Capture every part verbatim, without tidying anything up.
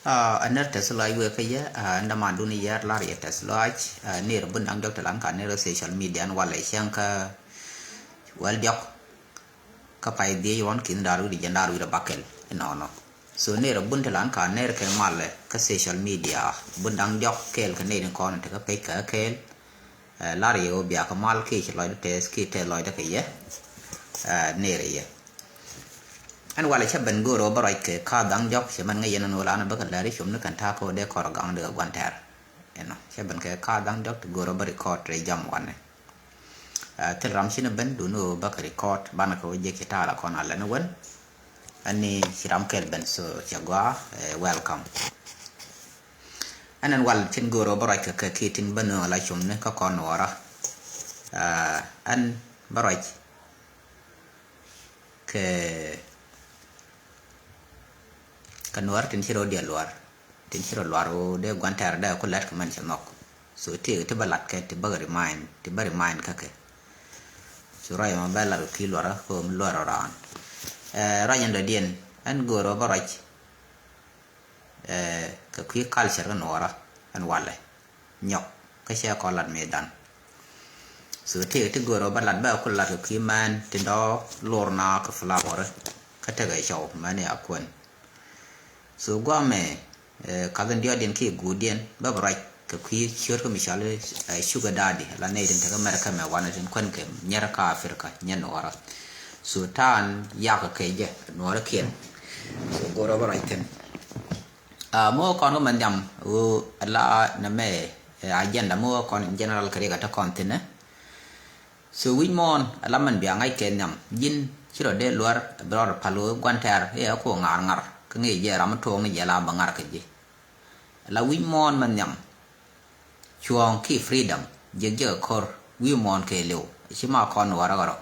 Aa, ɛ ner tɛth lɔac wëë kä yɛ, aa, ɛn dämandun yɛ lar yɛ tɛth lɔac, aa, ner bun da̱ŋ diɔ̱k te lan ka ner social media ɛn walɛ cäŋ kä wäl diɔ̱k. Kä pay dhiec ruɔ̱n ki̱n da̱r wi̱cdɛ jiɛn da̱r wi̱cdɛ bakɛl inɔnɔ. So ner bun te lan ka ner kɛ malɛ kä social media bun da̱ŋ diɔ̱k kɛɛl kɛ ner in kɔn te kä pec kɛ kɛɛl. Ɛ, lar yɛ ɣöö bia kɛ mal kiɛ ci lɔcdä tɛth kiɛ tɛth lɔcdä kɛ yɛ. Ɛ, ner yɛ. Ɛn walɛ cä ben go̱o̱r ɣöö bä ruac kɛ ka dhaŋ diɔ̱k cɛ mɛn ŋäc yɛn ɛn ɣöö lanɛ bä kɛ lääri com ni kɛn ta̱a̱ kä ɣöö dee kɔr gaŋ dee kɛ gua̱n tɛr. Ɛnɔ cä ben kɛ ka dhaŋ diɔ̱k ti go̱o̱r ɣöö bä record rɛy jam wanɛ. Ɛ, thil ram ci ni ben duni ɣöö bä kɛ record banɛ kɛ ɣöö jek ci ta̱a̱ la kɔn a lɛn wen. Ɛn ni ci ram kɛl ben so cɛ gɔaa, ɛ, welcome. Ɛn ɛn wal tin go̱o̱r ɣöö bä ruac kɛ kɛ kiɛ tin bä nööŋ ala com ni kä kɔn nuɔɔrä. Aa, ɛn bä ruac kɛ kɛ nuɔɔrä tin ci rɔ diɛ luar tin ci rɔ luar ɣöö dee gua̱n tɛɛr dee ku lɛt kɛ mɛn cɛ nhɔk. So ti ti bä lat kɛ ti bä remind ti bä remind kä kɛ. So ruac ɛmɔ bɛ lat kɛ ki̱i̱ luarä kɛ ɣöö mi luar rɔ raan. Ɛ, ruac ɛn dɔ̱diɛn ɛn go̱o̱r ɣöö bä ruac ɛ, kɛ kui̱ culture kä nuɔɔrä ɛn walɛ nyɔk kä cɛ kɔn lat mëëdan. So ti ti go̱o̱r ɔ bä lat bɛ ku lat kɛ kui̱ mɛn tin dɔ̱ lor na kɛ flower kä tekɛ cɔw mɛn ya kuɛn. So guamɛ, ɛ, kath in diɔt diɛn kiɛ guut diɛn bä bɛ ruac kɛ kui̱ ciöt kä mi cɔal, ɛ, sugar daddy la nɛy tin tekɛ America mɛ wanɛ tin kuɛn kɛ nyɛr kä Africa nyɛ nuɔɔrä. So ta̱a̱n yak kɛ jɛ nuɔɔrä kiɛn. So go̱o̱r ɔ bä ruac thi̱n. Aa, mi wä kɔn kä mɛ nhiam ɣöö ala nɛmɛ, ɛ, agenda mi wä kɔn in general kɛ riɛk a te kɔn thi̱n ɛ. So wi̱c muɔ̱ɔ̱n ala mɛn bia ŋa̱c kɛ nhiam ji̱n ci rɔ dee luär bi rɔ pal ɣöö gua̱n tɛ̈r i̱ ɛ ku ŋa̱r ŋa̱r kä ŋi̱i̱c jɛ ram mi tuɔɔk ni jɛ la bä ŋa̱r kɛ ji̱. Ala wi̱c muɔ̱ɔ̱n mɛ nhiam. Cuɔ̱ɔ̱ŋ ki freedom jiäk jiäk a ko̱r wi̱i̱ muɔ̱ɔ̱n kɛɛliw ci ma kɔn nuɔɔrä kärɔ̱.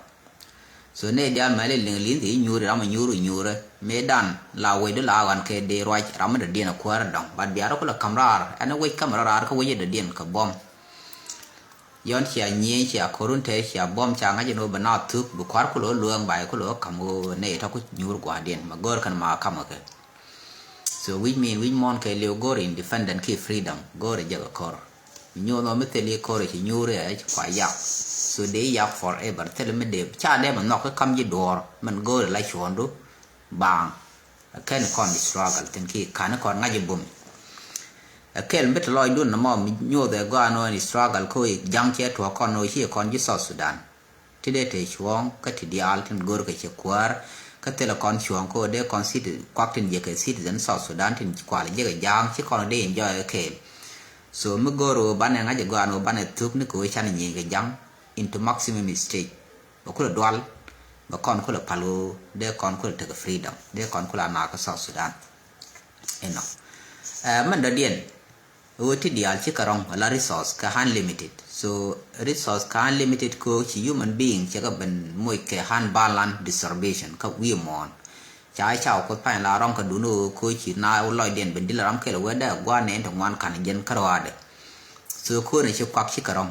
So nɛy diaal mɛli liŋ li̱n thi nyuuri ram a nyuuri nyuuri mëëdan la wecdu la ɣän kɛ dee ruac ram mi dɔ̱diɛn a kuäär a dɔ̱ŋ. But bia rɔ kulɛ ka̱m raar ɛn a wec ka̱m rɔ raar kä wec a dɔ̱diɛn kɛ buɔ̱m. Yɔn cia nyiëëny cia ko̱run te cia buɔ̱m ca ŋa̱c ɛn ɣöö bɛ naath thuk bi kua̱r kulɛ ɣöö lueeŋ ba yɛ kulɛ ɣöö ka̱m ɣöö nɛy tɔ̱ ku nyuur gua̱a̱rdiɛn mɛ go̱o̱r kɛn ma ka̱m ɛ kɛ. So wi̱c min wi̱c muɔ̱ɔ̱n kɛɛliw go̱o̱r independent ki freedom go̱o̱r ɛ jɛ kɛ ko̱r. Mi nyuuth ɔ mi thil i̱ ko̱r ɛ ci nyuur ɛ ci kua yak. So dee yak forever thil mi dee ca dee mɛ nhɔk kä kam ji̱ duɔ̱ɔ̱r mɛn go̱o̱r ɛ la cuɔ̱ɔ̱ŋdu baaŋ. Ɛ kɛn kɔn struggle thi̱n ki ka̱n kɔn ŋa̱c i̱ bum. Ɛ kɛl mi te lɔcdun nɔmɔ mi nyuuth ɛ gɔaa nɔ ɛn struggle ko i̱ ja̱ŋ cɛ tuɔ̱k kɔn nɔ ci kɔn ji̱ South Sudan. Ti dee te cuɔ̱ɔ̱ŋ kä ti diaal tin go̱o̱r kɛ cɛ kuäär kä thilɛ kɔn cuɔ̱ɔ̱ŋ kä dee kɔn citi kuak tin jɛ kɛ citizen South Sudan tin kual jɛ kɛ ja̱a̱ŋ ci kɔn dee enjoy kɛ kɛɛl. So mi go̱o̱r ɣöö banɛ ŋa̱c ɛ gɔaa nɔ banɛ thuk ni kɛ ɣöö canɛ nyieny kɛ ja̱ŋ into maximum stage. Bɛ kulɛ dual bɛ kɔn kulɛ pal ɣöö dee kɔn kulɛ tekɛ freedom dee kɔn kulɛ anaak kä South Sudan. Inɔ. Ɛ, mɛn dɔ̱diɛn ɣöö ti diaal cikɛ rɔ̱ŋ ala resource kɛ unlimited. So resource kɛ unlimited ko ci human being cɛ kɛ ben moc kɛ unbalance distribution kä wi̱i̱ muɔ̱ɔ̱n. Ca ca kuoth pany la rɔ̱ŋ kɛ dun ɣöö ko ci na lɔcdiɛn ben dil ram kɛl wee dee gua̱a̱r nɛn ti ŋuan ka̱n jiɛn kärɔaadɛ. So ko̱n ci kuak cikɛ rɔ̱ŋ.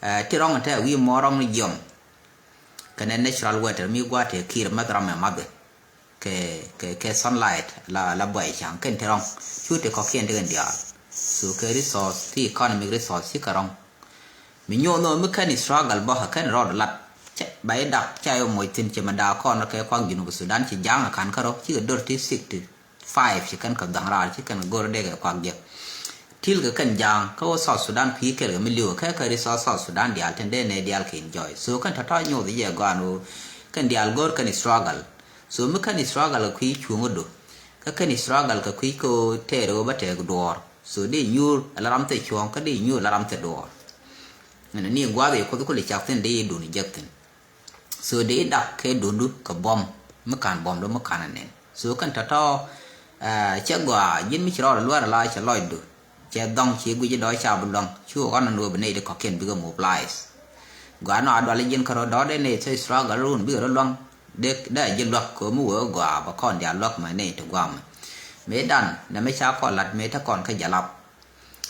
Ɛ, ti rɔ̱ŋ te wi̱i̱ muɔ̱ɔ̱n rɔ̱ŋ ni jiɔm. Kɛnɛ natural water mi gua̱a̱r te kiir mäth ram ɛ math. Kɛ, kɛ, kɛ sunlight la, la buay ca̱ŋ kɛn ti rɔ̱ŋ. Cu ti kɔ̱kiɛn ti kɛn diaal. So kɛ resource, ti economic resource ci kɛ rɔ̱ŋ. Mi nyuɔth nɔ mi kɛn struggle bä kɛ kɛn rɔɔd lat. Cɛ, ba i̱ dak ca yɔ moc thi̱n cɛ mɛ daak kɔn kɛ kuak Junub Sudan ci ja̱a̱ŋ a ka̱n kärɔ ci kɛ dor ti sixty five ci kɛn kɛ dhaŋ raar ci kɛn kɛ go̱r dee kɛ kuak jɛ. Til kɛ kɛn ja̱a̱ŋ kä wä South Sudan kui̱ kɛl kɛ mi li̱w kɛ kɛ resource South Sudan diaal tin dee nɛ diaal kɛ enjoy. So kɛn tɔ̱tɔ̱ nyoth jɛ gɔaan wä kɛn diaal go̱r kɛn struggle. So mi kɛn struggle kɛ kui̱ cuŋä do. Kä kɛn struggle kɛ kui̱ kä tɛɛr ɣöö bä tɛɛk duɔɔr. So dee nyuur ala ram thɛ cuɔ̱ɔ̱ŋ kä dee nyuur ala ram thɛ duɔɔr. Ni guath i̱ kuoth kuli cak thi̱n dee i̱ duni jek thi̱n. So dee i̱ dak kɛ dundu kɛ buɔ̱m mi ka̱n buɔ̱mdu mi ka̱n anɛn. So kɛn tɔ̱tɔ̱, ah, cɛ gɔaa ji̱n mi ci rɔɔd luäär ala cɛ lɔcdu. Cɛ dhɔŋ ci guic dɔ̱ ca bi luaŋ. Cu ɣɔn ni wä bi nɛy di kɔ̱kiɛn bikɛ mobilize. Gɔaa nɔ a dual ji̱n kärɔ dɔ̱ dee nɛy thil struggle run bikɛ rɔ luaŋ. Dee, dee a ji̱ luäk kɛ mi wee gɔaa bɛ kɔn diaal luäk mɛ nɛy ti guamɛ. Mëë dan nɛ mi ca kɔn lat mëë te kɔn kä jalap.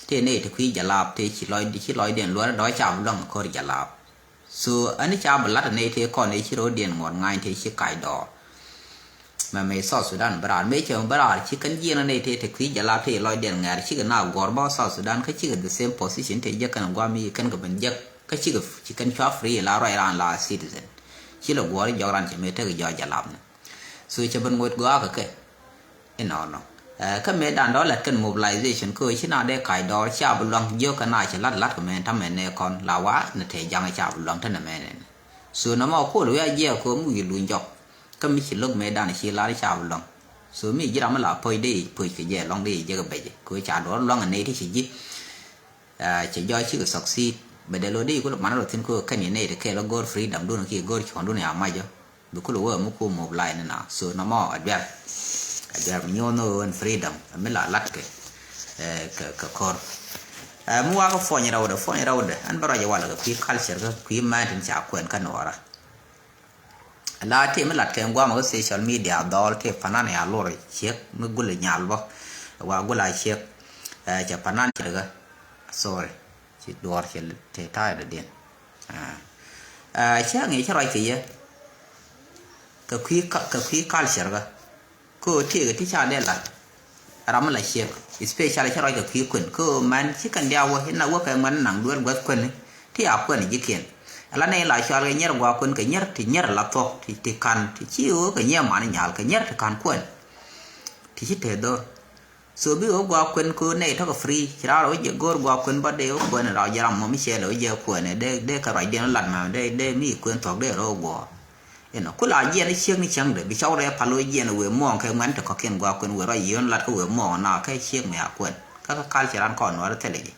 Tëë nɛy ti kui̱ jalap tëë ci lɔcdi, ci lɔcdiɛn luäär dɔ̱ ca bi luaŋ ko̱r jalap. So ani ca bi lat nɛy tëë kɔn ëë ci ro̱o̱diɛn ŋuɔ̱t ŋa̱ny tëë ci kac dɔɔr. Mɛ mɛ South Sudan bä raar mëë cɛ bä raar ci kɛn jiɛn nɛy tëë te kui̱ jɛ lap tëë lɔcdiɛn ŋɛ̈r cikɛ na guɔ̱r bä South Sudan kä cikɛ the same position tëë jek kɛn gua̱a̱m mi kɛn kɛ ben jek kä cikɛ ci kɛn cua free la ruac raan la citizen. Ci lɛ guɔ̱r jɔk raan cɛ mëë tek jɔɔc jɛ lap ni. So cɛ ben ŋuet gɔaa kɛ kɛ. Inɔnɔ. Kä mëë dan dɔ̱ lät kɛn mobilization kä ɣöö ci na dee kac dɔɔr ca bi luaŋ jiök kɛ na cɛ la̱t la̱t kɛ mɛn ta̱mɛ nɛ kɔn la wa ni tɛɛ jaŋ ca bi luaŋ te nɛ mɛn ɛn. So nɔmɔ kol wi̱i̱ a jiɛɛk kɛ ɣöö mi wi̱i̱ luny jɔk. Kä mi ci lo̱k mëë dan ci lar ca bi luaŋ. So mi ji̱ ram mi la puɔ̱c dee i̱ puɔ̱c kɛ jɛ luaŋ dee i̱ jek bɛc kɛ ɣöö ca dɔɔr luaŋ ɛ nɛy ti ci ji̱. Cɛ jɔɔc cikɛ succeed bɛ dee lo̱ dee i̱ kulɛ man rɔ thi̱n kɛ ɣöö kɛn i̱ nɛy ti kɛɛl ɣä go̱r freedom dun kiɛ go̱r cuɔ̱ŋ dun ya mac ɔ. Bi kulɛ wee mi ku mobilize ni na. So nɔmɔ a duer. A duer mi nyuɔn ni ɣöö ɛn freedom a mi la latkɛ kɛ kɛ ko̱r. Mi wakä puɔny rɛwdɛ puɔny rɛwdɛ ɛn bä ruac walɛ kɛ kui̱ culture kä kui̱ mɛn tin ca kuɛn kä nuɔɔrä. La ti mi lat kɛ guam kä social media dhɔl ti panan ya lor ciek mi gul nyal bä. Wa gul a ciek cɛ panan ciek kä. Sorry. Ci duɔr cɛ te ta̱a̱ dɔ̱diɛn. Cä ŋi̱i̱c cä ruac kɛ yɛ kɛ kui̱ culture kä. Kä ɣöö tëëkɛ ti ca dee lat ram mi la ciek, especially cä ruac kɛ kui̱ kuën kä ɣöö mɛn ci kɛn diaw wä in a wä kɛ ŋuɛn naŋ duel guäth kuën. Ti a kuën ji̱kiɛn ala nɛy la cɔal kɛ nyier gua̱a̱ kuën kɛ nyier ti nyier la thuɔ̱k ti ka̱n ti ci ɣöö kɛ nyier man nyal kɛ nyier ti ka̱n kuën. Ti ci te dhor. So bi ɣöö gua̱a̱ kuën kɛ ɣöö nɛy tɔ̱kɛ free ci raar ɣöö jɛ go̱o̱r gua̱a̱ kuën bä dee ɣöö kuën in raw jɛ ram mɔ mi cɛɛl ɣöö jɛ kuën in dee kɛ ruacdiɛn lat mɛ dee mi kuën thuɔ̱k dee rɔ guɔ̱ɔ̱r. Inɔ kula jiɛn i̱ ciek ni cäŋdɛ bi cɔw rɛɛ pal ɣöö jiɛn i̱ wëë muɔ̱ɔ̱ŋ kɛ ŋuɛn ti kɔ̱kiɛn gua̱a̱ kuën wëë ruac yieen lat kä wëë muɔ̱ɔ̱ŋ na kɛ ciek mɛ a kuën kä kä kal ci ran kɔn nuɔr thilɛ ji̱.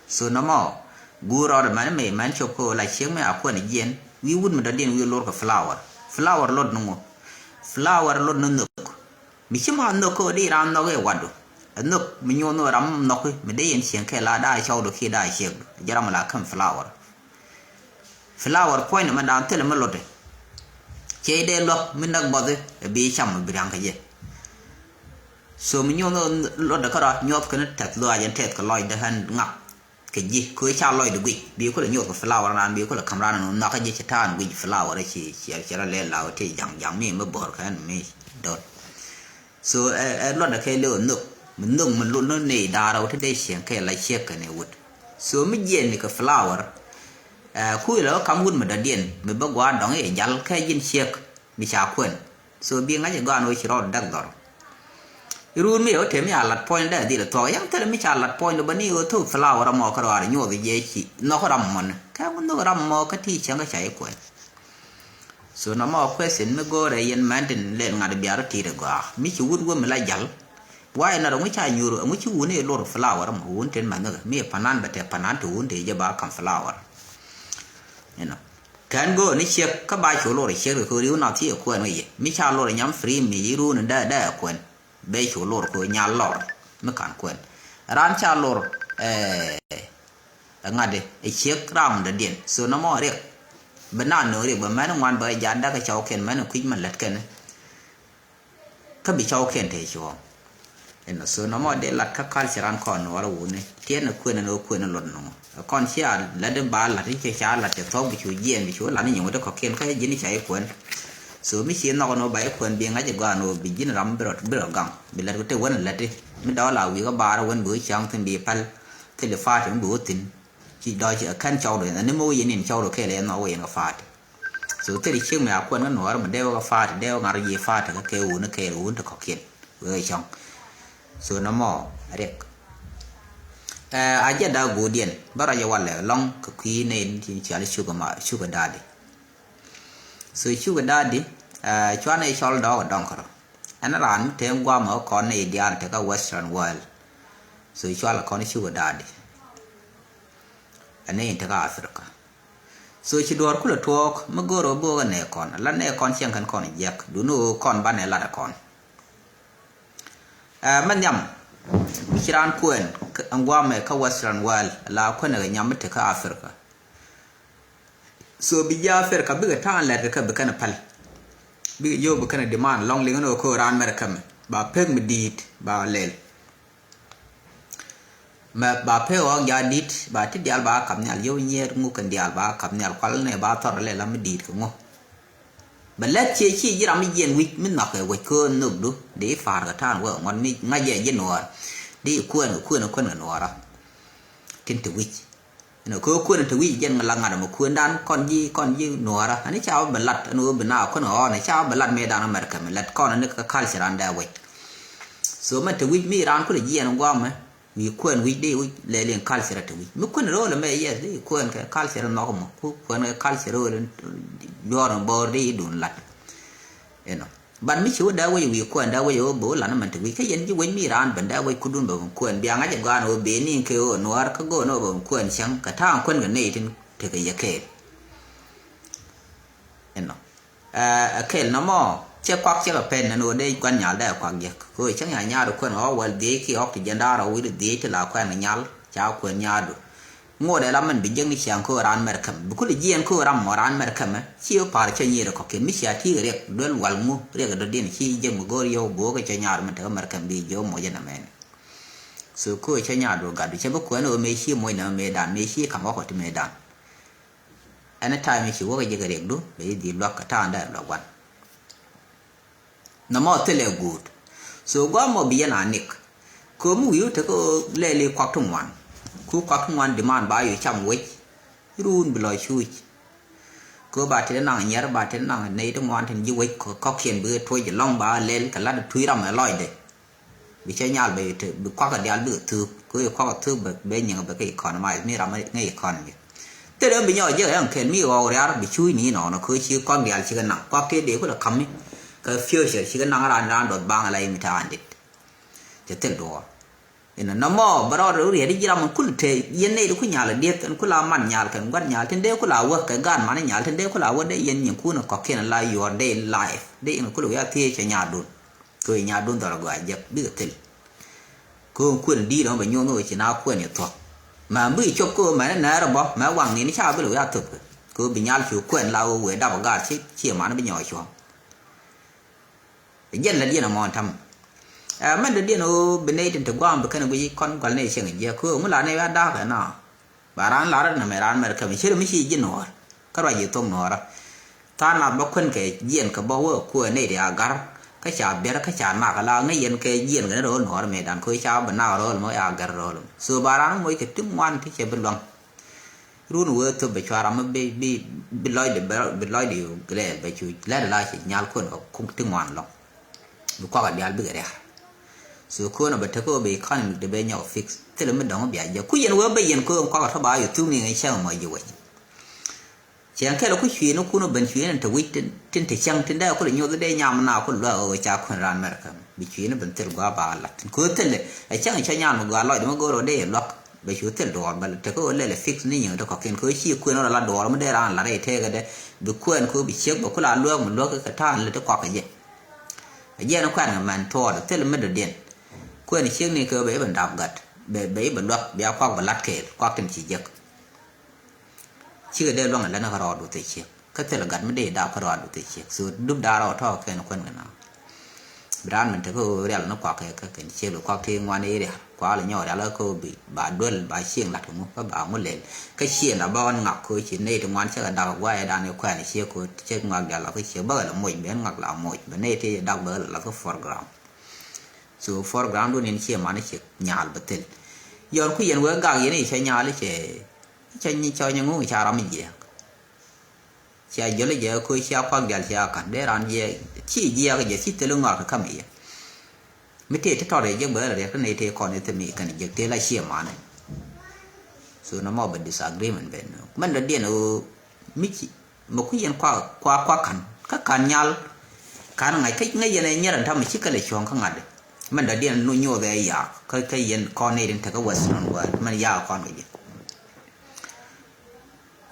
So nɔmɔ guur rɔɔdɛ mɛn mëë mɛn cop kä ɣöö la ciek mɛ a kuɛn jiɛn wi̱i̱ wut mi dɔ̱diɛn wi̱i̱ lor kɛ flower. Flower lot ni ŋu? Flower lot ni nhök. Mi ci ma nhök kä ɣöö di ram nhɔk i̱ watdu. Ɛ nhök mi nyuɔn ɣöö ram nhɔk i̱ mi dee yɛn cieŋ kɛ la daa cɔwdu kiɛ daa ciekdu jɛ ram la käm flower. Flower puɔ̱ny ni mɛ daan thilɛ mi lotdɛ. Cɛ dee luäk mi näk bɔthi ɛ bi cam mi bi ria̱ŋ kɛ jɛ. So mi nyuɔth lotdɛ kärɔa nyuɔth kɛn tɛth luaac ɛn tɛth kɛ lɔcdɛ ɣän ŋak kɛ ji̱ kɛ ca lɔcdɛ guic bi kulɛ nyuɔth kɛ flower naan bi kulɛ ka̱m raan ɛn nhɔakä ji̱ ci ta̱a̱n guic flower ci ci rɔ lɛ law ti ja̱ŋ ja̱ŋ mi mi bo̱r kɛ ɛn mi do̱r. So ɛ luɔtdɛ kɛ lɛ ɔ nhök mi nhök mi lun ni nɛy da̱a̱r ɔ ti dee cieŋ kɛ la ciek kɛn ɛ wut. So mi jiɛn ni kɛ flower ɛ kui̱ lɛ ɔ kam wut mi dɔ̱diɛn mi bä gua̱a̱r dɔ̱ŋ i̱ jal kɛ ji̱n ciek mi ca kuɛn. So bi ŋa̱c ɛ gɔaa ni ɣöö ci rɔɔd däk dhɔr. Iruun mi ɛ ɣöö te mi a lat puɔ̱ny dee dhil ɛ thuɔ̱k yäŋ thilɛ mi ca lat puɔ̱ny dee bä ni ɣöö thok flower ɛmɔ kä rɔaar nyuɔth jɛ ci nhɔk ram mɔni kɛ ŋu nhök ram mɔ kä ti cäŋ kä ca i̱ kuɛn. So nɔmɔ question mi go̱o̱rɛ yɛn mɛn tin lɛl ŋa̱t biar ti̱i̱t ɛ gɔaa mi ci wut wä mi la jal. Wa yɛn na rɔ ŋuc ca nyuur ŋuc ci wun i̱ lor flower mɔ wun tin mɛn nhök mi panan bɛ tɛ panan ti wun ti jɛ ba kam flower. Inɔ kɛn go̱o̱r ni ciek kä ba cu lor ciek kɛ riw na thiee kuɛn wä yɛ mi ca lor nyam free mi iruun dee dee kuɛn. Bee cu lor kɛ nyal lor mi kan kuɛn ran ca lor. Ɛ ŋa̱t ɛ ciek ram dɔ̱diɛn so nɔmɔ riɛk. Bɛ na nööŋ riɛk bɛ mɛn ŋuan bɛ jat dak kɛ cɔwkiɛn mɛn kui̱c mɛ lät kɛn. Kä bi cɔwkiɛn te cuɔ̱ɔ̱ŋ. Inɔ so nɔmɔ dee lat kä culture an kɔn nuɔrä wuni tiɛn ɛ kuën ɛn ɣöö kuën ɛ lot nɔmɔ. Ɛ kɔn cia lat in ba lat in cɛ ca lat cɛ thuɔ̱k bi cu jiɛɛn bi cu lat ni nyin wä ti kɔ̱kiɛn kä ji̱n ca i̱ kuën. So mi ci nhɔk ɛn ɣöö ba i̱ kuën bi ŋa̱c ɛ gɔaa ɛn ɣöö bi ji̱n ram bi rɔ bi rɔ gaŋ bi lat kɛ te wän ɛ lät i̱ mi dɔɔl a wi̱i̱ kä baarä wän bi wä ca̱ŋ thi̱n bi päl. Thil i̱ fa̱a̱t mi bi wä thi̱n. Ci dɔ̱c ɛ kɛn cɔwdɔ ɛn ni mi wä yɛn in cɔwdɔ kɛɛl ɛ ɛn nhɔk wä yɛn kɛ fa̱a̱t. So thil i̱ ciek mi a kuɛn kä nuɔɔr mi dee wä kɛ fa̱a̱t dee wä ŋa̱r ji̱ fa̱a̱t kä kɛ wun kɛɛl wun ti kɔ̱kiɛn. Wee cɔŋ. So nɔmɔ riɛk. Ɛ a jɛ daa go̱o̱diɛn bä rɔc ɛ walɛ lɔŋ kɛ kui̱ nɛy tin cial cukɛ ma cukɛ da̱a̱di. So cukɛ da̱a̱di ɛ cuanɛ cɔl dɔɔk ɛ dɔŋ kärɔ. Ɛn raan mi te guam ɛ kɔn nɛy diaal te kä western world. So cual ɛ kɔn cukɛ da̱a̱di. Ɛ nɛy in te kä Africa. So ci duɔ̱ɔ̱r kulɛ tuɔɔk mi go̱o̱r ɣöö bo̱o̱k ɛ nɛɛ kɔn la nɛɛ kɔn cieŋ kɛn kɔn jiɛk duni ɣöö kɔn banɛ lat ɛ kɔn. Ɛ mɛ nhiam mi ci raan kuɛn ɛn guamɛ kä western world la kuɛn ɛ kɛ nyam mi te kä Africa. So bi ji̱ Africa bikɛ ta̱a̱n lɛt kɛ kɛ bi kɛn ɛ päl. Bikɛ ji̱ ɣöö bi kɛn ɛ demand lɔŋ liŋ ni ɣöö ko̱o̱k raan mɛr ɛ kämɛ ba pek mi di̱i̱t ba lɛl. Mɛ ba pek ɣɔ̱ɔ̱k jaat di̱t ba ti diaal ba kap nhial yio̱w nyiet ŋuk kɛn diaal ba kap nhial kual nɛ ba thɔr lɛ la mi di̱i̱t kɛ ŋu. Bɛ lät ciɛ ci ji̱ ram mi jiɛn wi̱c mi nhɔk kɛ wec kä nhökdu. Di i̱ pa̱a̱r kɛ ta̱a̱n wä ŋuɔ̱t mi ŋa̱c jɛ ji̱ nuɔɔr. Di i̱ kuɛn kɛ kuɛn kɛ kuɛn kɛ nuɔɔra. Tin te wi̱c. Ɛn ɛ kɛ kuɛn te wi̱c jɛn ŋa la ŋa̱t ɛmɛ kuɛndan kɔn ji̱ kɔn ji̱ nuɔɔra. Ɛn i̱ ca wä bɛ lat ɛn ɣöö bi na kuɛn ɣɔ̱ɔ̱n ɛ ca wä bɛ lat mëëdan America mɛ lat kɔn ɛn i̱ kɛ culture an dee wec. So mɛn te wi̱c mi raan kulɛ jiɛn guamɛ. Wi̱i̱ kuɛn wi̱c di wi̱c lɛl in culture te wi̱c. Mi kuɛn ro̱o̱l ɛmɛ, yes, di kuɛn kɛ culture nhɔk mɔ. Ku kuɛn kɛ culture ro̱o̱l in juɔr in bɔɔr di dun lat. Inɔ. But mi ci wä dee wec wi̱i̱ kuɛn dee wec wä bo̱o̱ lan mɛn te wi̱c. Kä yɛn ji̱ wec mi raan ben dee wec kudun bɛ ben kuɛn. Bia ŋa̱c ɛ gɔaan wä ben ni kɛ wä nuɔɔr kä go̱o̱n wä ben kuɛn cäŋ. Kɛ ta̱a̱ŋ kuɛn kɛ nɛy tin tekɛ yɛ kɛɛl. Inɔ. Ɛ, ɛ kɛl nɔmɔ, cɛ kuak cɛ kɛ pɛn nɛn ɣöö dee gua̱n nyal dee kuak jek. Kɛ ɣöö cäŋ ya nyaar kuɛn ɣɔ̱ wäl dhiec ki ɣɔ̱k ti jiɛn da̱a̱r ɣɔ̱ wi̱r dhiec ti la kuɛn nyal, ca kuɛn nyaardu. Ŋot ɛ la mɛn bi jek ni ciaŋ kä ɣöö raan mɛr käm. Bi kulɛ jiɛn kä ɣöö ram mɔ raan mɛr käm, ɛ, ci ɣöö pa̱a̱r cä nyier ɛ kɔ̱kiɛn. Mi cia ti̱i̱ kɛ riɛk, duel wal ŋu, riɛk ɛ dɔ̱diɛn ci jek mi go̱o̱r yio̱w bo̱o̱k ɛ cä nyaar mɛn tekɛ mɛr käm bi jiök moc ɛ nɛmɛni. So kä ɣöö cä nyaardu gatdu, cɛ bi kuɛn ɣöö mëë ci moc nɛmɛ mëëdan, mëë ci ka̱m ɣɔ̱k ɔ ti mëëdan. Anytime ci wäk a jek a riɛkdu bɛ i̱ dhil luak kɛ ta̱a̱ŋ dee luak gua̱n. Nɔmɔ thilɛ guut. So gua̱a̱ mɔ bi yɛn a nik. Kɛ mi wi̱i̱ wä tekɛ lɛɛli kuak ti ŋuan. Ku kuak ti ŋuan diman ba yu cam wec. Ruun bi lɔ cuuc. Kɛ ba tet naŋ nyɛr ba tet naŋ nɛy ti ŋuan tin ji̱ wec kɔ̱kiɛn bi tuɔc lɔŋ ba lɛl kɛ lat tuc ram ɛ lɔcdɛ. Bi cɛ nyal bɛ te bi kuak a dial bikɛ thuk. Kɛ ɣöö kuak a thuk bɛ bɛ nyiŋ bɛ kɛ economy mi ram ŋäc economy. Thil ɛ bi nyɔk jek ɛn kɛl mi ɣɔw riar bi cuuc ni nɔnɔ kɛ ɣöö ci kuak dial cikɛ naŋ kuak tëë dee kulɛ ka̱m mi. Kɛ future cikɛ naŋ ran ran dɔth baŋ ala imi ta̱a̱n dit. Cɛ thil duɔɔr. Inɔ nɔmɔ bɛ rɔɔd riɛt i̱ ji̱ ram in kul te yɛn nɛy di ku nyal a dieth in kul a man nyal kɛn gua̱n nyal tin dee kul a wä kɛ gaat man nyal tin dee kul a wä dee yɛn nyiŋ kun a kɔ̱kiɛn la your day life dee in kul wi̱i̱ a thiec cɛ nyal dun. Kɛ ɣöö nyaat duŋ dhɔl agɔaa jek bikɛ thil. Kɛ ɣöö kuën di̱i̱t ɔmɔ bɛ nyuɔ̱th ni ɣöö ci na kuën yɛ thuɔ̱k. Mɛ bi cop kɛ ɣöö mɛn ni nɛɛr ɛ bɔ mɛ waŋ ni ni ca bi lo̱k ya thöpkɛ. Kɛ ɣöö bi nyal cu kuën la ɣöö wëë dap ɛ gaat ci ci ɛman bi nyɔɔc cuɔ̱ɔ̱ŋ. Ɛ jɛn lɛ diɛn ɛmɔ ɛn ta̱mɛ. Ɛ mɛn dee diɛn ɣöö bi nɛy tin te gua̱a̱m bi kɛn ɛ guic kɔn gua̱l nɛy cieŋ ɛ jiɛk kɛ ɣöö ŋu la nɛy wi̱i̱ a da̱a̱k ɛ na. Ba raan lar nɛmɛ raan mɛr kɛmɛ ci rɛ mi ci ji̱ nuɔɔr. Kä ruac ji̱ thok nuɔɔrä. Tha̱a̱ŋ nath bä kuën kɛ jiɛn kɛ bä wä kuɛ nɛy ti a gar. Kä ca biɛr kä ca nak la ŋäc yɛn kɛ jiɛn kɛ ni ro̱o̱l nuɔɔrä mëëdan kɛ ca bä nak ro̱o̱l mɔ ya gar ro̱o̱l mɔ. So ba raan moc kɛ ti ŋuan ti cɛ bi luaŋ. Run wee thop bɛ cua ram mi bi bi bi lɔcdɛ bɛ bi lɔcdɛ yu gilɛɛl bɛ cu lɛt la ci nyal kuën kɛ ti ŋuan lɔŋ. Bi kuak a dial bikɛ riar. So ko̱n a bɛ tek ɔ bɛ economy de bɛ nyɔk fix. Thilɛ mi dɔ̱ŋ bia jɛ ku yɛn wee bɛ yɛn ko̱n kuak a tɔ ba yɛ thuk ni ŋɛ cɛŋ mɔ ji̱ wec. Cɛŋ kɛl ku cui̱n kun ben cui̱n in te wi̱c tin tin te cäŋ tin dee kul nyoth dee nyam na kul luak ɣöö ca kuën raan mɛr käm bi cui̱n ben thil gua ba lat tin ko̱ thil ɛ cäŋ cä nyam gua lɔc dee mi go̱o̱r ɣöö dee yɛ luak. Bɛ cu thil duɔɔr bɛ tek ɣöö lɛl ɛ fix ni nyiŋ te kɔ̱kiɛn ko̱ ci kuën ɣöö la duɔɔr mi dee raan lat rɛy teekä dee bi kuɛn ko̱ bi ciek bɛ kul a luäk mi luäk kɛ ta̱a̱n lät ti kɔak kɛ jɛ. Ɛ jiɛn kuɛn kɛ mɛn tuɔɔr thil mi dɔ̱diɛn. Kuɛn ciek ni kɛ bɛ i̱ bɛ dap gat bɛ bɛ i̱ bɛ luak bia kuak bɛ lat kɛɛl kuak tin ci jek. Cikɛ dee luaŋ ɛ lɛn kä rɔɔdu thil ciek kä thil gat mi dee dap kä rɔɔdu thil ciek so dup da̱a̱r rɔɔd tɔ̱ kɛn kuɛn kɛ na. Bi raan min te kä ɣöö rial ni kuak kɛ kä kɛn ciek bi kuak ti ŋuan i̱ rial kuak lɛ nyɔk rial kä ɣöö bi ba duel ba cieŋ lat kɛ ŋu kä ba ŋu lɛl. Kä cieŋ da bä ɣän ŋak kä ci nɛy ti ŋuan cä kɛ dak guayɛ dan i̱ kuɛn ciek kä ciek ŋak dial lath kä ciek bä kɛ lɛ moc ben ŋak la moc bɛ nɛy ti dak bä kɛ lɛ lath kä foreground. So foreground dun in cie man i̱ ciek nyal bä thil. Yɔn ku yɛn wee gak yɛn i̱ cɛ nyal i̱ cɛ i̱ cɛ nyi cɔ nyɛ ŋuŋ i̱ ca ram i̱ jiɛk. Cia jɔl jɛ ko cia kuak dial cia kan dee ran jɛ ci jiɛk jɛ ci thil ŋɔak kam iɛ. Mi tëë ti tɔt jɛ bɛ riɛk ni tëë kɔn ithi mi kan jɛ tëë la cie mani. So nɔmɔ bɛ disagreement bɛ no mɛn dɔ diɛn o mi ci mɛ ku yɛn kua kua kua kan kä kan nyal. Kan ŋa̱c kä ŋäc yɛn ɛ nyɛr ɛn tamɛ ci kɛlɛ cuɔ̱ŋ kä ŋa̱t. Mɛn dɔ diɛn nu nyoth ɛ yaak kä kä yɛn kɔn ni rin tekɛ western world mɛn yaak kɔn kɛ jɛ.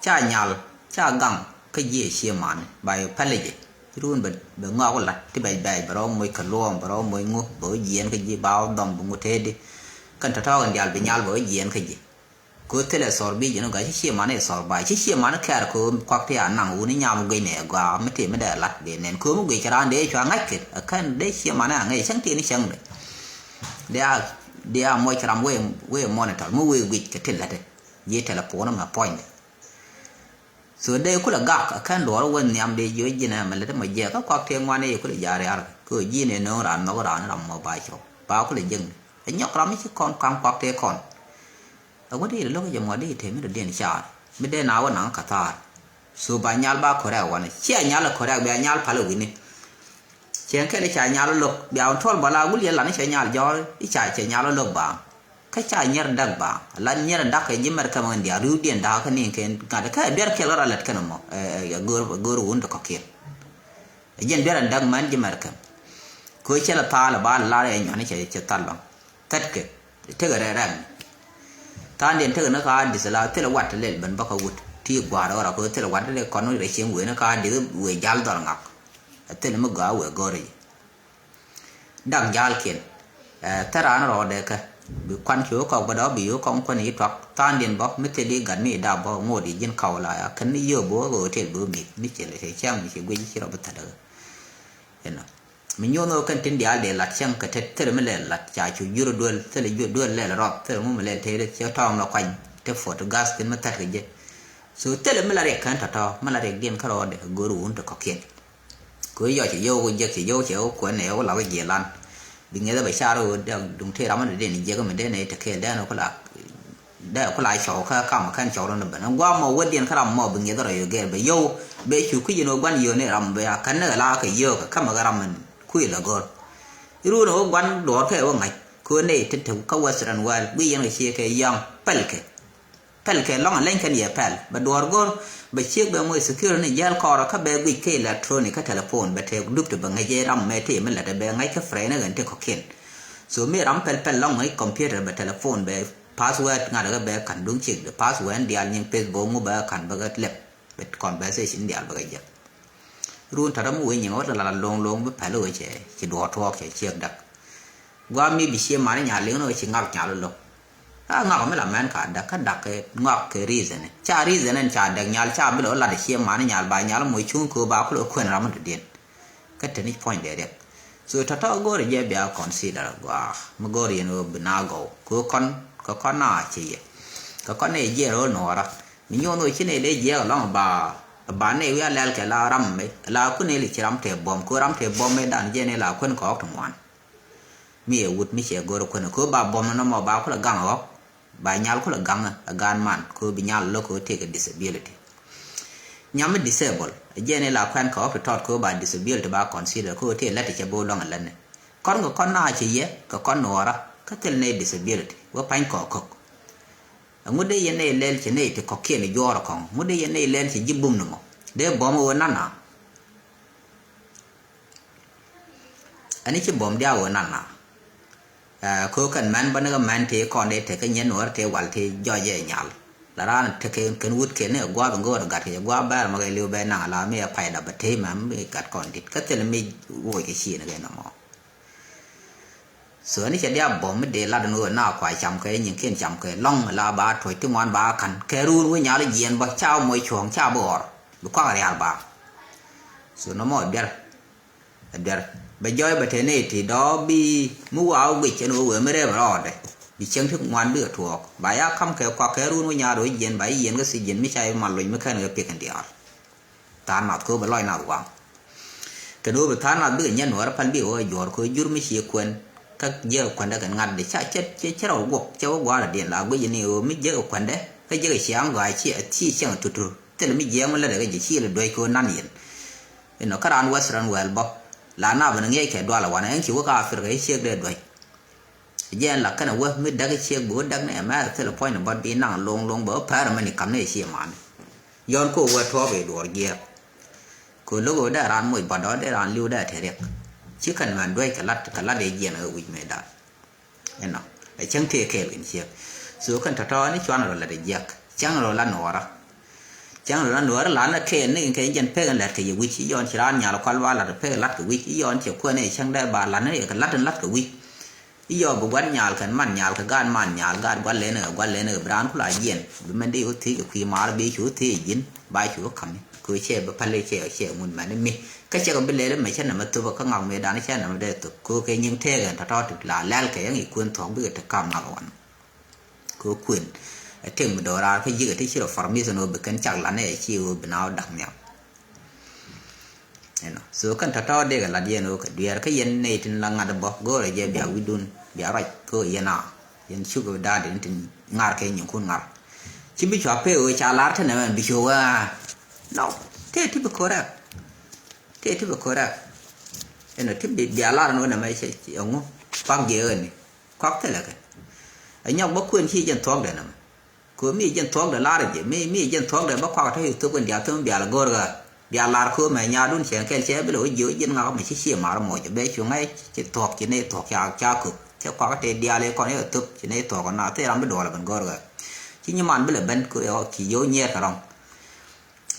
Ca nyal ca gaŋ kä jiɛ cie mani ba yɛ pɛlɛ jɛ. Run bɛ bɛ ŋɔak wä lat ti bɛc bɛc bɛ rɔ moc kɛ luɔm bɛ rɔ moc ŋu bɛ wä jiɛn kä ji̱ ba wä dhɔm bɛ ŋu tëëdi. Kɛn tɔ̱tɔ̱ kɛn dial bi nyal bɛ wä jiɛn kä ji̱. Kɛ wä thilɛ thɔr bi ji̱n ɔ ga̱ ci cie mani thɔr ba ci cie mani kɛɛr kɛ wä kuak ti a naŋ wuni nyam guic nɛ gɔaa mi tëë mi dee lat bi nɛn kɛ wä mi guic kɛ raan dee cua ŋa̱c kɛ ɛ kɛn dee cie mani a ŋäc cäŋ tëë ni cäŋ dee. Dee a dee a moc kɛ ram wee wee monitor mi wee guic kɛ ti lätdɛ. Ji̱ telephone mɛ puɔ̱nydɛ. So dee kulɛ gak ɛ kɛn duɔɔr wä nhiam dee jiö ji̱n ɛmɛ lät ɛmɔ jiɛk kä kuak tëë ŋuan ëë kulɛ ja̱a̱r rial kɛ ɣöö ji̱n ëë nööŋ raan nhɔk raan ram mɔ ba cɔw ba kulɛ jiäkni. Ɛ nyɔk ram mi ci kɔn ka̱ŋ kuak tëë kɔn. Ɛ wä dee lo̱k jɛ mɔ dee te mi dɔ̱diɛn caar mi dee na wä naŋ kä thaar. So ba nyal ba correct wanɛ cia nyal ɛ correct bia nyal pal ɛ wi̱ni. Cieŋ kɛl i̱ ca nyal lo̱k bia wä tuɔl bä la wul yɛ lan i̱ cɛ nyal jɔɔr i̱ ca cɛ nyal lo̱k ba. Kä ca nyier dak ba la nyier dak kɛ ji̱ mɛr kɛ mɛ diaal riwdiɛn dak kä niŋ kɛ ŋa̱t kä biɛr kɛl kä rɔ lɛt kɛn mɔ. Ɛ go̱o̱r wun ti kɔ̱kiɛn. Ɛ jiɛn biɛr dak mɛn ji̱ mɛr kɛ. Kɛ cɛ la thaal ba la rɛ nyɔn cɛ cɛ thal lɔŋ thɛt kɛ. Tekɛ rɛrɛm. Tha̱a̱ŋdiɛn tekɛ ni ka di̱th la thilɛ wat lɛl ben bä kä wut ti gua̱a̱r ɣɔra kɛ thilɛ wat lɛl kɔn rɛ cieŋ wee ni ka di̱th wee jal dhɔr ŋak. Ɛ thilɛ mi gɔaa wee go̱rɛ ji̱. Dak jalkiɛn. Ɛ thil raan rɔɔdɛ kä bi kuan ci wä kɔk bä dɔ̱ bi wä kɔŋ kuan yi tuak tha̱a̱ŋdiɛn bä mi thil i̱ gat mi i̱ dap bä ŋot i̱ ji̱n kaw la ya kän ni yio̱o̱k bi wä kɛ hotel bi wä mi̱th mi cil cɛ cäŋ mi ci guic ci rɔ bi thädäkä. Inɔ mi nyuɔ̱n wä kɛn tin diaal dee lat cäŋ kɛ tet thil mi lɛl lat ca cu jur duel thil jur duel lɛl rɔth thil mu mi lɛl tëëdɛ cɛ tɔɔŋ lɔ kuany te photograph tin mi thät kɛ jɛ. So thil mi la riɛk kɛn tɔ̱tɔ̱ mi la riɛk diɛn kä rɔɔdɛ go̱o̱r wun te kɔ̱kiɛn. Kɛ ɣöö yɔc cɛ yio̱w kɛ jek cɛ yio̱w cɛ wä kuɛn ɛ wä la wä jiɛlan. Bi ŋiɛth ɛ bɛ car ɣöö dee duŋ tëë ram mi dee ni jek mi dee nɛy te kɛɛl dee ni ku la dee ku la cɔw kä kam kɛn cɔw run ben guam mɔ wädiɛn kä ram mɔ bi ŋiɛth rɔ yio̱w gɛr bɛ yio̱w bɛ cu ki yin wä guan yio̱w ni ram bɛ a kɛn ni la kɛ yio̱w kɛ kämɛ kɛ ram min kui̱ la go̱r. Irun wä guan duɔɔr kɛ wä ŋa̱c kɛ ɣöö nɛy te te kä western world guiy yɛn kɛ cie kɛ yɔ̱ŋ pɛl kɛ. Pɛl kɛ lɔŋ a leny kɛn yɛ pɛl bɛ duɔɔr go̱r bɛ ciek bɛ moc security ni jɛl kɔɔrɔ kä bɛ guic kä electronic kä telephone bɛ tëë dup ti bɛ ŋäc ɛ ram mɛ tëë mi lät ɛ bɛ ŋäc kä friend ni ɣän ti kɔ̱kiɛn. So mi ram pɛl pɛl lɔŋ ŋäc computer bɛ telephone bɛ password ŋa̱t kä bɛ ka̱n duŋ ciek bɛ password diaal nyiŋ Facebook ŋu bɛ ka̱n bɛ kä lɛp bɛ conversation diaal bɛ kä jɛ. Run tɔ̱tɔ̱ mi wee nyiŋ wä la la loŋ loŋ bi pɛl wee cɛ ci duɔɔr tuɔɔk cɛ ciek dak. Guam mi bi cie mani nyal liŋ ni wee ci ŋak nyal loŋ. A ŋak mi la mɛn ka dak kä dak kɛ ŋak kɛ reason ca reason ɛn ca dɛk nyal ca bi lɛ wä lat cie mani nyal ba nyal moc cuŋ kɛ ba kulɛ kuɛn ram mi dɔ̱diɛn. Kä teni puɔ̱ny dee riɛk. So tɔ̱tɔ̱ go̱o̱rɛ jɛ bia consider gua mi go̱o̱rɛ yɛn wee bi na gɔw kɛ kɔn kɛ kɔn na ci yɛ kɛ kɔn ni jiɛn ro̱l nuɔɔra. Mi nyuɔn wee ci ni dee jiɛk lɔŋ ba ba ni wi̱i̱ a lɛl kɛ la ram mi la kun ni li ci ram tëë buɔ̱m kɛ ram tëë buɔ̱m mi dan jiɛn ni la kuɛn kɛ ɣɔk ti ŋuan. Mi ɛ wut mi cɛ go̱r kuɛn kɛ ba buɔ̱m ni nɔmɔ ba kulɛ gaŋ ɣɔk ba nyal kulɛ gaŋ ɛ gaan man kɛ bi nyal lo̱k kɛ tëë kɛ disability. Nyam mi disable ɛ jiɛn ni la kuɛn kɛ ɣɔk ti tɔt kɛ ba disability ba consider kɛ tëë lät ti cɛ bi wä luäŋ ɛ lät ni. Kɔn kɛ kɔn na ci yɛ kɛ kɔn nuɔɔra kä thil ni disability wä pa̱ny kɔɔk kɔk. Ŋut dee yɛn nɛy lɛl cɛ nɛy ti kɔ̱kiɛn i̱ juɔɔr kɔŋ ŋut dee yɛn nɛy lɛl cɛ ji̱ bum ni mɔ dee buɔ̱m ɣöö nana. Ɛn i̱ ci buɔ̱m diaak ɣöö nana. Ɛ köök kɛn mɛn bä ni kä mɛn tëë kɔn dee tekɛ nyɛn nuɔ̱ɔ̱r tëë wal tëë jɔc ɛ nyal. La raan tekɛ kɛn wut kɛn ni ɛ gua̱a̱th in go̱o̱r ɛ gat kɛ jɛ gua̱a̱th bɛr mɛ kɛ li̱w bɛ naŋ la mi ɛ payda bɛ tëë mɛ mi gat kɔn dit kä thil mi woc kɛ ciin kɛ nɔmɔ. So ni cɛ diaal buɔ̱m mi dee lat ni ɣöö na kua cam kɛ nyin kiɛn cam kɛ lɔ̱ŋ la ba tuɔc ti ŋuan ba ka̱n kɛ ruun wä nyal jiɛn bä ca moc cuɔ̱ɔ̱ŋ ca bi ɣɔr bi kuak riaal ba. So nɔmɔ ɛ biɛr ɛ biɛr bɛ jɔɔc bɛ te nɛy ti dɔɔ bi mi waa wä guic ɛn ɣöö wee mi rɛp rɔɔdɛ bi cieŋ ti ŋuan bikɛ tuɔɔk ba ya ka̱m kɛ kuak kɛ ruun wä nyal ɣöö jiɛn ba jiɛn kä thiec jiɛn mi ca mal luny mi kɛn kɛ piɛk in diaal. Tha̱a̱ŋ nath kööbä lɔc nath waŋ. Kɛn ɣöö bi tha̱a̱ŋ nath bikɛ nyɛn nuɔɔrä päl bikɛ wä juɔ̱ɔ̱r köö jur mi cie kuɛn. Kä jiäk kuɛndɛ kɛn ŋa̱t dee ca cɛ cɛ rɔ guɔk cɛ wä gua̱a̱r adiɛn la guic ni ɣöö mi jiäk kuɛndɛ kä jiäk ciaŋ gɔaa ci ci cieŋ tutur. Thil mi jiɛɛŋ mi lätdɛ kɛ jɛ ci lɛ duec köö nan yɛn. Inɔ kä raan western world bä la nap ni ŋiɛc kɛ dual wanɛ ɛn ci wä kä Africa i̱ ciek dee duec. Jɛn la kɛnɛ wä mi däk ciek bi wä däk ni ɛmɛ thil puɔ̱ny ni bɔt bi naŋ loŋ loŋ bɛ wä pɛr mɛ ni kam ni cie mani. Yɔn ko wä tuɔɔk i̱ duɔɔr jiɛɛk. Ko lo̱k wä dee raan moc bɔt dɔ̱ dee raan li̱w dee te riɛk. Ci kɛn mɛn duec kɛ lat kɛ lat i̱ jiɛn ɛ wi̱c mëë da̱a̱n. Inɔ ɛ cäŋ tëë kɛɛl kɛn ciek. So kɛn tɔ̱tɔ̱ ni cuan rɔ lat i̱ jiɛk cäŋ rɔ lat nuɔɔrä. Cäŋ rɔ lat nuɔɔrä lat ni kɛɛl ni kɛ jɛn pek in lɛt kɛ yɛ wi̱c i̱ yɔn ci raan nyal kual ba lat pek lat kɛ wi̱c i̱ yɔn ci kuɛn i̱ cäŋ dee ba lat ni kɛ lat in lat kɛ wi̱c. I̱ yɔɔk bi gua̱n nyal kɛn man nyal kɛ gaat man nyal gaat gua̱n lɛn kɛ gua̱n lɛn kɛ bi raan kula jiɛn bi mɛn di wä thiec kɛ kui̱ maar bi cu thiec ji̱n ba cu wä ka̱mi kɛ cɛ bi päl cɛ cɛ ŋun mɛn mi kä cɛ kɛ bi lɛl mɛ cɛ nɛmɛ thop kä ŋak mi dan cɛ nɛmɛ dee thop kɛ kɛ nyiŋ tɛɛk ɛn tɔ̱tɔ̱ ti la lɛl kɛ yɛŋ i̱ kuën thuɔ̱k bikɛ ti kam ŋak wan. Kɛ kuën Ɛ tëk mi do̱raar kä ji̱kɛ ti ci rɔ formation ɣöö bi kɛn cak lan ɛ ci ɣöö bi na wä da̱k nhiam. Ɛnɔ so kɛn tɔ̱tɔ̱ dee kɛ lat yɛn ɣöö kɛ dueer kä yɛn nɛy tin la ŋa̱t bä go̱o̱rɛ jɛ bia wi̱dun bia ruac kä ɣöö yɛn a yɛn cuk da̱a̱ den tin ŋa̱r kɛ nyinkun ŋa̱r. Ci bi cua pee ɣöö ca lar te nɛmɛ bi cu ɣöö a nɔ tëë ti bi correct. Tëë ti bi correct. Ɛnɔ ti bi bia lar ɛn ɣöö nɛmɛ cɛ ɛŋu kuak jɛ ɣöö ni kuak thilɛ kɛ. Ɛ nyɔk bä kuën ci jɛn thuɔ̱k dee nɛmɛ. Kɛ mi jɛn thuɔ̱kdɛ lar jɛ mi mi jɛn thuɔ̱kdɛ bä kuak tä i̱ thop kɛn diaal thop mi bial go̱r ɣä. Bial lar kɛ mɛ nyaadun cɛ kɛl cɛ bi lɛ wä jiö jɛn ŋak mi ci cie mar mɔc bɛ cu ŋa̱c ci thuɔ̱k ci ni thuɔ̱k ca ca köp cɛ kuak te diaal i̱ kɔn i̱ thop ci ni thuɔ̱k na thil ram bi duɔl ben go̱r ɣä. Ci nyi man bi lɛ ben kɛ ɔ ci yio̱w nyiɛɛr kɛ rɔ̱ŋ.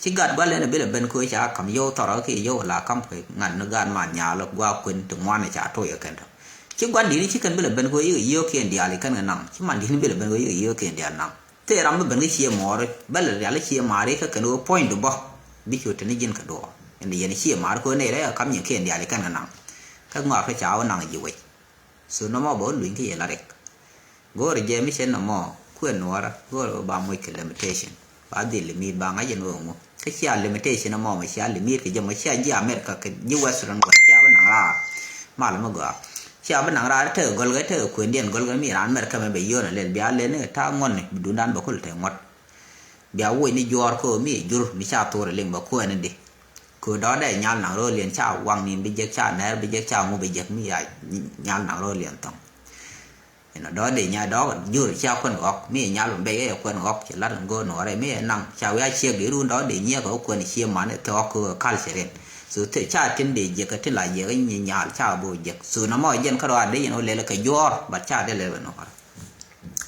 Ci gat gua̱l ɛn bi lɛ ben kɛ ca kam yio̱w thɔrɔ kɛ yio̱w la kam kɛ ŋa̱t ni gat man nyaal gua̱a̱ kuën ti ŋuan ca toc ɛ kɛn tɔ. Ci gua̱n di̱t ci kɛn bi lɛ ben kɛ yio̱w kiɛn diaal i̱ kɛn kɛ naŋ ci man di̱t bi lɛ ben kɛ yio̱w kiɛn diaal naŋ. Thil ram mi ben kä cie muɔɔri bä lɛ rial cie maari kä kɛn ɣöö puɔ̱ny du bä. Bi cu teni ji̱n kɛ duɔɔr ɛn yɛn cie maari kɛ ɣöö nɛy rɛy ɛ kam nyin kiɛn diaal i̱ kɛn kɛ naŋ. Kä ŋɔak kä ca wä naŋ ji̱ wec. So nɔmɔ bä wä luny kä yɛ la rik. Go̱o̱rɛ jɛ mi cɛ nɔmɔ kuɛ nuɔɔrä go̱o̱rɛ ba moc kɛ limitation. Ba dhil limit ba ŋa̱c ɛn ɣöö ŋu kä cia limitation ɛmɔ mɛ cia limit kɛ jɛ mɔ cia ji̱ America kɛ ji̱ Western world cia bi naŋ raar. Mal mi gɔaa. Cia bi naŋ raar tekɛ gɔlgɛ tekɛ kuëndiɛn gɔlgɛ mi raan America mɛ bɛ yio̱o̱n a lɛl bia lɛl ni kɛ ta̱a̱ ŋuɔ̱tni bi duundan bɛ kul te ŋuɔ̱t. Bia woc ni juɔɔr kä mi jur mi ca thor liŋ bä kuɛn di. Kɛ dɔ̱dɛ nyal naŋ ro̱o̱liɛn ca waŋ nin bi jek ca nɛɛr bi jek ca ŋu bi jek mi ya nyal naŋ ro̱o̱liɛn thɔŋ. Inɔ dɔ̱dɛ nya dɔ̱k jur ca kuɛn ɣɔk mi nyal bɛ yɛ kuɛn ɣɔk ci lat ŋo̱o̱n wärɛ mi naŋ ca wiac ciek di run dɔ̱dɛ nyiek ɣä kuɛn cie man thɔɔk kɛ culture in. So ca tin de jek kä tin la jek nyi nyal ca bo jek so nɔmɔ jɛn kä rɔa de yɛn wä lɛl kɛ juɔɔr but ca de lɛl bɛ nuɔr.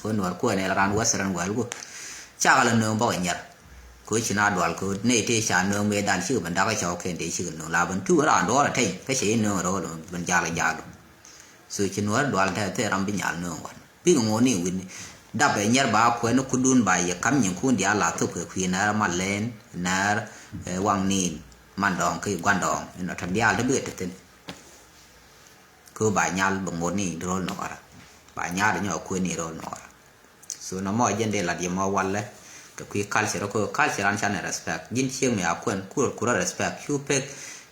Kɛ nuɔr kuɛn ɛ raan Western world ku. Cakɛ la nööŋ bɔk ɛ nyɛr. Kɛ ci na dual kɛ nɛy tëë ca nööŋ mëë dan cikɛ ben dak ɛ cɔw kɛn tëë cikɛ nööŋ la ben tuuk raan duɔɔr ɛ teny kä cɛ i̱ nööŋ rɔɔd ben jal ɛ jal. So ci nuɔr dual tɛ thil ram bi nyal nööŋ wan bikɛ ŋo̱o̱ni wi̱ni. Dap ɛ nyɛr ba kuɛn kudun ba yɛ kam nyinkun diaal la thop kɛ kui̱ nɛɛr mal lɛn nɛɛr waŋ nin man dɔɔŋ kä gua̱n dɔɔŋ inɔ tɔ diaal te bikɛ te thin. Kɛ ba nyal bɛ ŋot ni ro̱l nɔɔrä. Ba nyal nyɔ kuëë ni ro̱l nɔɔrä. So nɔmɔ jɛn dee lat yɛ mɔ walɛ. Kɛ kui̱ culture kɛ culture an canɛ respect ji̱n cieŋ mi a kuɛn kurɛ kurɛ respect cu pek.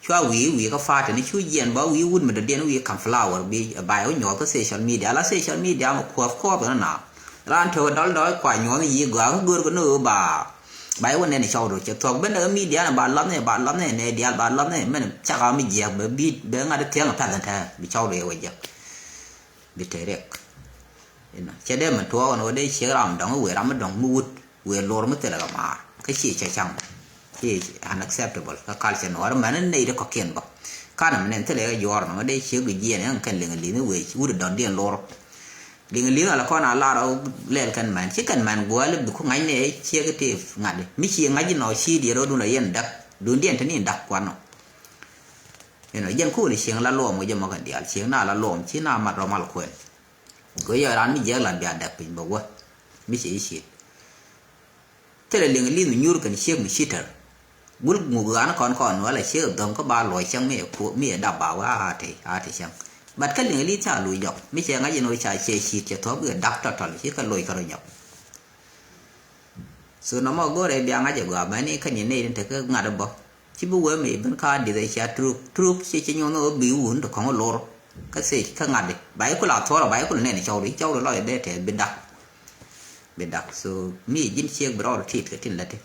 Cua wi̱i̱ wi̱i̱ kä party ni cu jiɛn ba wi̱i̱ wut mi dɔ̱diɛn wi̱i̱ kam flower bi ba yɛ wä nyuɔth kä social media la social media mɛ kuɔth kuɔth kɛ na. Raan tök dɔl dɔɔc kua nyuɔth yi gɔaa kä gör kɛ ni ɣöö ba ba iwä nɛn cɔw rot cɛ thuɔk ben däk media ni ba lath ni ba lath ni nɛ diaal ba lath ni mɛn caka mi jiɛk bɛ bi bɛ ŋa̱t thiäŋ pɛth ni tɛ bi cɔw rot iwä jiɛk. Bi te riɛk. Inɔ cɛ dee mi tuɔɔk ni wä dee ciek ram dɔŋ iwee ram mi dɔŋ mi wut wee lor mi thilɛ kɛ maar kä ci cɛ caŋ. Ci unacceptable kä culture ni wä ri mɛn ni nɛy ri kɔkiɛn bä. Kanɛ mi nɛn thilɛ kɛ juɔɔr ni wä dee ciek bi jiɛn ɛn kɛn liŋ liŋ iwee wut dɔŋ diɛn lor. Liŋ liŋ ala kɔn a lar ɔ lɛl kɛn mɛn ci kɛn mɛn guɔli bi ku ŋa̱cnɛ ciek ti ŋa̱t mi ci ŋa̱c inɔ ci diɛ rɔ dun la yɛn dak dun diɛn te ni dak kuan nɔ. Inɔ jɛn ku ni cieŋ la luɔm wä jɛ mɔ kɛn dial cieŋ na la luɔm ci na mat rɔ mal kuɛn. Kɛ yɔ ran mi jiɛk lat bia dak piny bɛ wä mi ci ci. Thilɛ liŋ li̱th mi nyuur kɛn ciek mi ci tɛr. Gul ŋuk ɣa̱n kɔn kɔn wala ciek dhɔm kä ba luɔc cäŋ mi ɛ dap ba wä a te a te cäŋ. But kä liŋ li̱th ca luc jɔk mi cɛ ŋa̱c in wä ca cɛ ciet cɛ thuɔ̱k bikɛ dak tɔtɔl ci kä loc kä rɔ nyɔk. So nɔmɔ go̱rɛ bia ŋa̱c ɛ gɔaa bäni kä nyin nɛy tin te kä ŋa̱t ɛ bä. Ci bi wee mi ben ka dieth ɛ cia truk truk ci ci nyuɔn wä bi wun te kɔŋ lor. Kä sec kä ŋa̱t di ba ikul a thuɔrɔ ba ikul nɛn cɔwri cɔwri lɔc dee te bi dak. Bi dak so mi ji̱n ciek bi rɔɔd tit kɛ tin lät ti.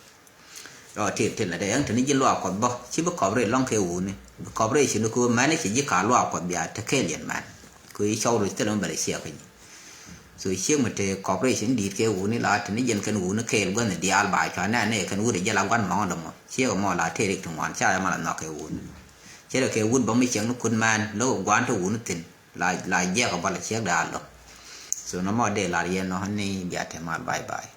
Rɔɔd tit kɛ tin lät ti ɛŋ teni ji̱n luaak kuɔth bä ci bi kɔp ri lɔŋ kɛ wuni bi kɔp ri ci ni ko mɛn ci ji̱ ka luaak kuɔth bia te kɛɛl yɛn mɛn. Ko i̱ cɔw ruc thilɛ mi bɛl i̱ ciɛk kɛ ji̱. So ciek mi te cooperation di̱i̱t kɛ wuni la teni jɛn kɛn wuni kɛɛl gua̱n i̱ diaal ba cua nɛn ni kɛn wuni jɛ la gua̱n mɔŋ dɔmɔ ciek mɔ la te rik ti ŋuan ca yɛ ma la nhɔk kɛ wuni. Cɛ rɛ kɛ wut bä mi ciɛk ni kut mɛn lo̱k gua̱n te wuni thin la la jiɛk bä la ciek daal dɔ̱. So nɔmɔ dee lar yɛn nɔ ni bia te mal bye bye.